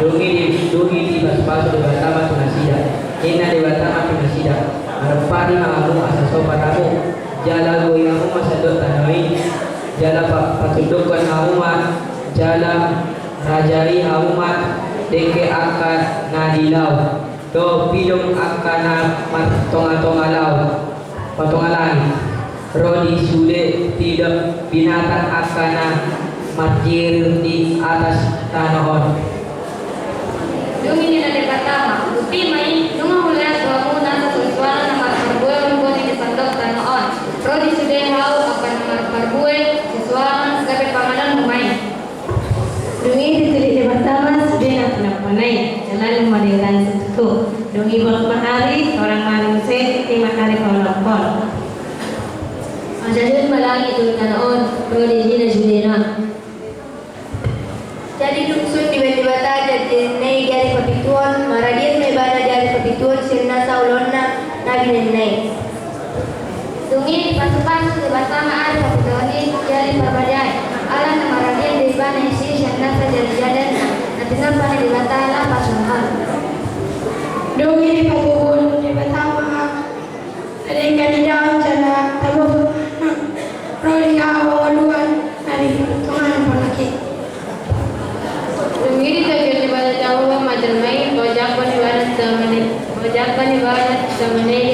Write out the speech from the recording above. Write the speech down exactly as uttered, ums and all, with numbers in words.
Dung i di, dung i dipasupasu Debata ma tu nasida. Ninna Debata ma tu nasida: Marompari ma hamu asa sopan hamu. Jala goi hamu ma sandok tano i. Jala pa-, patundukkon hamu ma, jala rajai hamu ma dengke angka na di laut dohot pidong angka na martongatonga laut, martonga langit, ro di sude pidong binatang angka na marjerir di atas tano on. Dung i ninna Debata ma: Botima i, nunga hulean tu hamu nasa suarsuara na marparbuehon boti di sandok tano on, ro di sude hau angka na marparbue suarsuara gabe panganonmu ma i. Dung i ditulik Debata ma sude na tinampakna i, jala dung ma diulangi situtu. Dung i bot ma ari, torang ma ari muse, i ma ari paolophon. Manjajal ma langit dohot tano on, ro di na sudena. Jadi dung sun dibaen Debata jadianna i di ari papituhon, maradian ma ibana di ari papituhon sian nasa ulaonna na binaenna i. Dung i dipasupasu Debata ma ari papituhon i jadi parbadiai, ala na maradian do ibana isi sian nasa jadijadianna na tinampak ni Debata laho parsonahon. Dung i dipatuhuk Debata ma na denggan ni daon jala tabo ro di hau hangoluan na di tonga ni porlak i. Dung i ditagion Debata Jahowa ma jolma i, paojakhon ibana tu jolma na i, paojakhon ibana tu jolma na i.